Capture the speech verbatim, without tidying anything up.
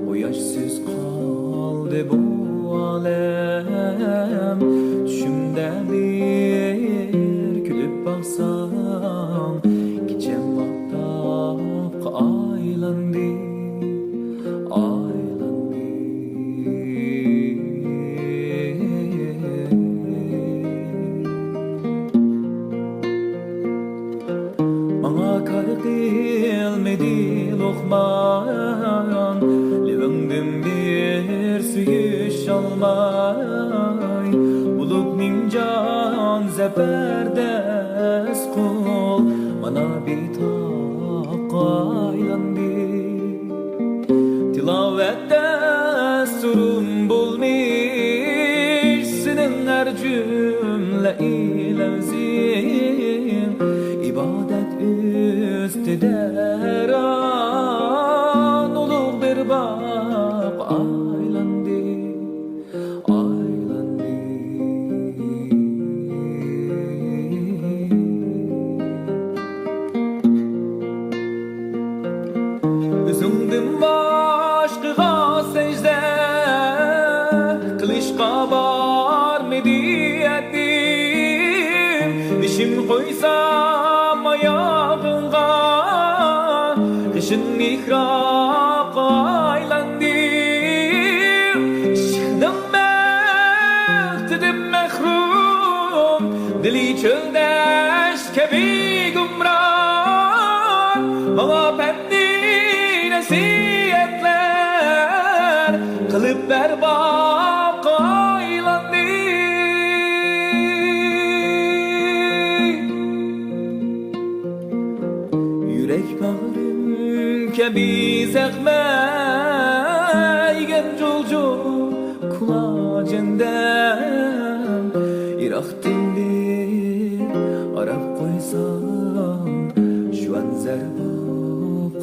قۇياشسىز قالدى بۇ ئالەم. چۈشۈمدە بىر كۈلۈپ باقساڭ، كېچەم ئاپتاپقا ئايلاندى، ئايلاندى. ماڭا كار قىلمىدى لوقمان، لېۋىڭدىن بىر سۆيۈش ئالماي. بولۇپ نىمجان زەپەردەس قۇل، مانا بىتاققا ئايلاندى. تىلاۋەتتە سۇرۇم بولمىش سېنىڭ ھەر جۈملە لەۋزىڭ، ئىبادەت ئۈستىدە ھەيران ئۇلۇغ بىر باغ ئايلاندى، ئايلاندى. ئۆزۈڭدىن باشقىغا سەجدە قىلىشقا بارمىدى ھەددىم. بېشىم قويسام ئاياغىڭغا، قېشىڭ مېھرابقا ئايلاندى. ئىشقنىڭ مەقتىدىن مەھرۇم، دىلى چۆلدەش كەبى گۇمران، ماڭا پەندى نەسىھەتلەر قىلىپ ئەربابقا ئايلاندى. يۈرەك باغرىم كەبى زەخمە يېگەن جۇلجۇل كۇلاجەندەم، يىراقتىن بىر ئاراپ قويسام، جۇۋان زەربۇق